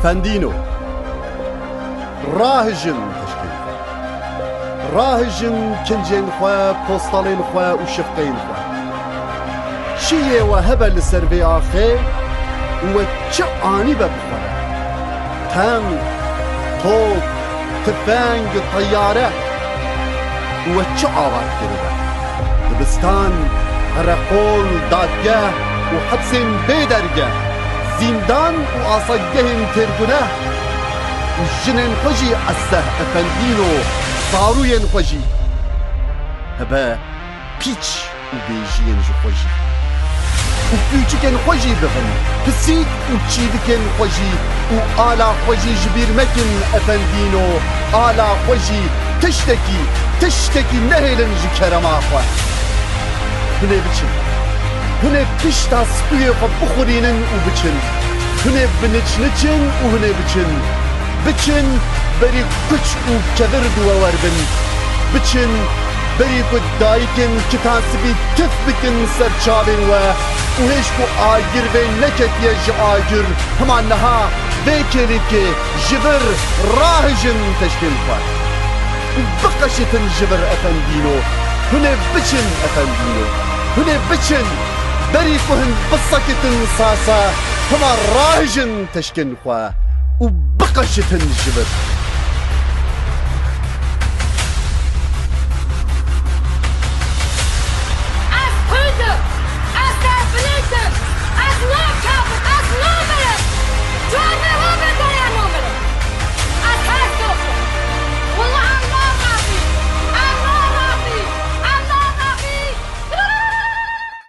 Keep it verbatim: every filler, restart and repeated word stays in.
Pendîno. Rahijin teşkên xwe. Rahijin kincên xwe, postalên xwe û şifqeyên xwe. Çi yê we hebe li ser vê axê û we çi anîbe bi xwe re? Teng, top, tifeng, teyare û we çi ava dikiribe? Dibistan, qereqol, dadgeh û hepsên bê dergeh, zîndan û asagehên têrguneh û jinên xwe jî eseh efendîno, zarûyên xwe jî hebe pîç û bêjiyên ji xwe jî û kûçikên xwe jî bibin pisîk û çîvikên xwe jî û ala xwe jî ji bîr mekin efendîno, ala xwe jî tiştekî, tiştekî nehêlin ji kerema xwe. Hûn ê biçin. Hûn ê pişta stûyê xwe bixurînin û biçin. Hûn ê biniçniçin û hûn ê biçin. Biçin, berî kuç û kevir di we werbin. Biçin, berî ku dayikên kitansibî tif bikin ser çavên we û hêj ku agir vê neketiye ji agir, hema niha vê kêlîkê ji vir rahijin teşkên xwe û biqeşitin ji vir efendîno. Hûn ê biçin efendîno. Hûn ê biçin, berî ku hin bisekitin sasa, hema rahijin teşkên xwe û biqeşitin ji vir.